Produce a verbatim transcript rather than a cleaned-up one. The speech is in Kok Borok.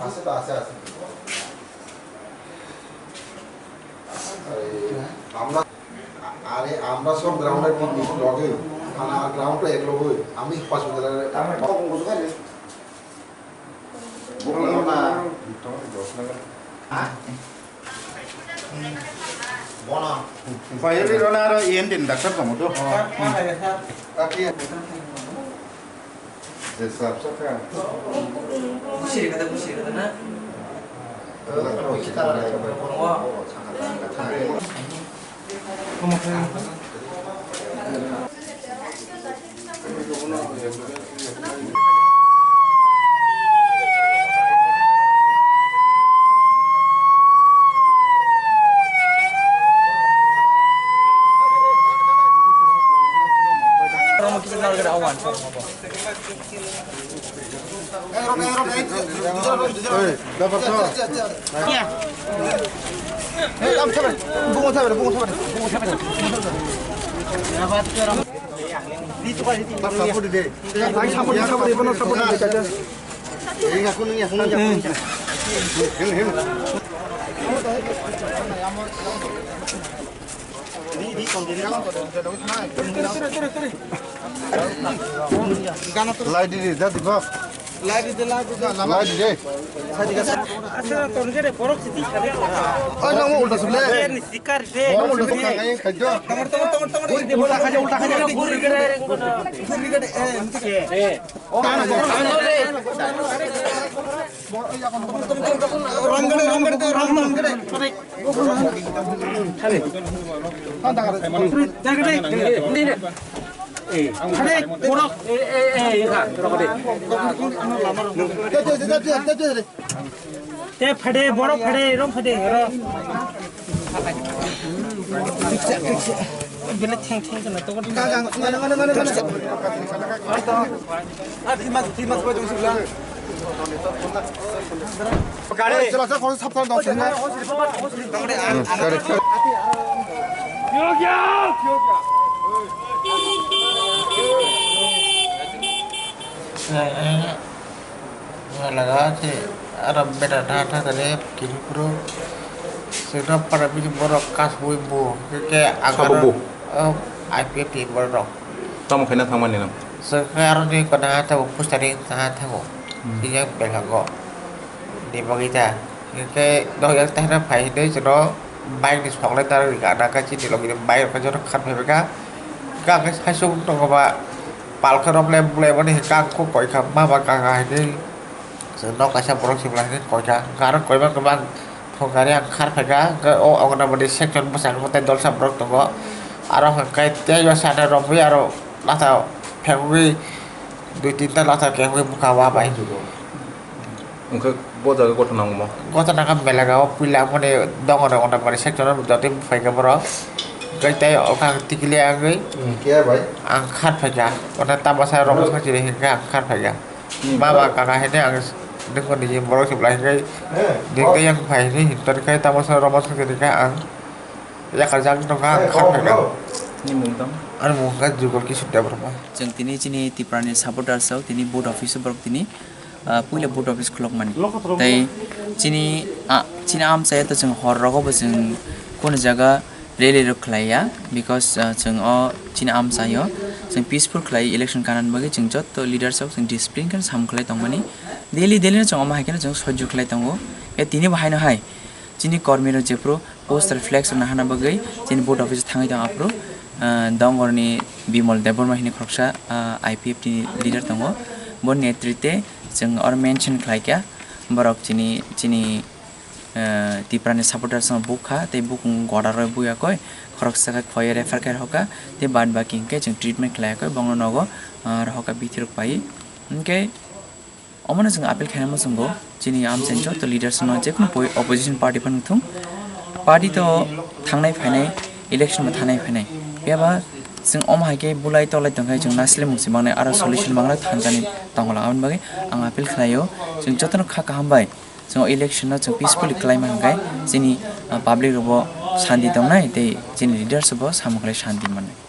আছে তো, আছে, আছে। আরে, আমরা, আরে, আমরা সব গ্রাউন্ডের পিকনিক লগে, মানে, আর গ্রাউন্ড তো এক লগে, আমি হসপিটালের Bono. Bono. Bayar di rona aro yen din daktar kamu tuh. Tapi ya. Sab sab ya. Busiri kata, busiri kata na. Lai di, di, da, di, bak. Lai di, di, lai di, di. Lai di, di. Acha, torjere borok siti sare. Oi, nang ulta suble. Ni sikar de. Nang ulta suble, nang khajjo. Tamar, tamar, tamar, tamar. Ulta khajjo, ulta khajjo. Guri gede, guri gede, eh, eh. Te phade, borok phade, rom phade, rom. Bele theng theng kana to. Laga se aro beta tha tha tare kiri puro se no para bini borok kasui bo ke agaro. Sabo bo? I P F T borok. Tamo khaina thangmani nang? Se khe aro ni kona thago postering ta thago. Hmm. Iya belago. Di bagwi ta. Ke dok yak tahna phai de jero bike ni sokle tar gana ka chini logi bike ka jero khat phai ka. Ka ke sai sung to ba pal kha rok le bule bani ka ko koi kha ma ba ka ga de. Nok kaisa borok sibla hwnwi koika, hwnka aro koiba kwbang thongkari ang khar phaikha, hwnkhe o Anganabadi section bwskango tei dolsa borok tongo. Aro hwnkhe tei o sana romwi aro latha phegwi dui tinta latha kengwi bwkha o bai. Hwnkhe bo jaga gotho nango mo? Gotho nangkha belai o puila mani dongo Anganabadi section o jotoi buphaikha borok. Hwnkhe tei o kha tikili agwi ang khar phaikha, o tamasa rok bwskango chini hwnkhe ang khar phaikha. Baba kaka hene ang nokni borok se belai hwnkhe dengkhe yang phai hwnwi hintor khe tamo sa romo songkhe dengkhe ang yakar jak nokha ang kha phaikha. Ni mung tang? Ani mung kha Jugol Kishore Debbarma. Chwng tini chini Tiprani supporters rok tini board office o borok tini, ah, puila board office khulokmani. Tei chini, ah, chini amchai to chwng hor rogo bo chwng kunu jaga rally rok khlaiya, because, ah, chwng o chini amchaio chwng peaceful khlai election kanani bagwi chwng jotto leaders rok chwng discipline khe samung khlai tongmani. Daily, daily no chwng omo hai kheno chwng sojjo khlai tongo. E tini bo haino hai chini kormi rok jephru poster flex rok nahana bagwi chini board office thangwi tong aphuru, ah, Dongorni Bimol Debbarma hini khoroksa, ah, I P F T ni leader tongo. Boni netrite chwng oro mention khlaikha borok chini, chini eh, Tiprani supporters no bukha tei bukung goda roi buya koi khoroksa khe khoye refer khe hoka tei bad baki hwnkhe chwng treatment khlai koi bongno nogo, ah, rohoka bithi rok pai. Hwnkhe omono chwng appeal khaina muchungo chini amchaini joto leaders no jekunu poi opposition party phano thung Party to thangnai phainai, election bo thangnai phainai. Phiya ba chwng omo hai khe bulai tolai tong khe chwng nasle mung si mangnai, aro solution mangnai thanjani tongla. Aboni bagwi ang appeal khlaio, chwng jotono kha kaham bai chwng election no chwng peacefully khlai ma hwnkhe chini, ah, public rok bo shanti tongnai tei chini leaders bo samung khlai shanti mannai.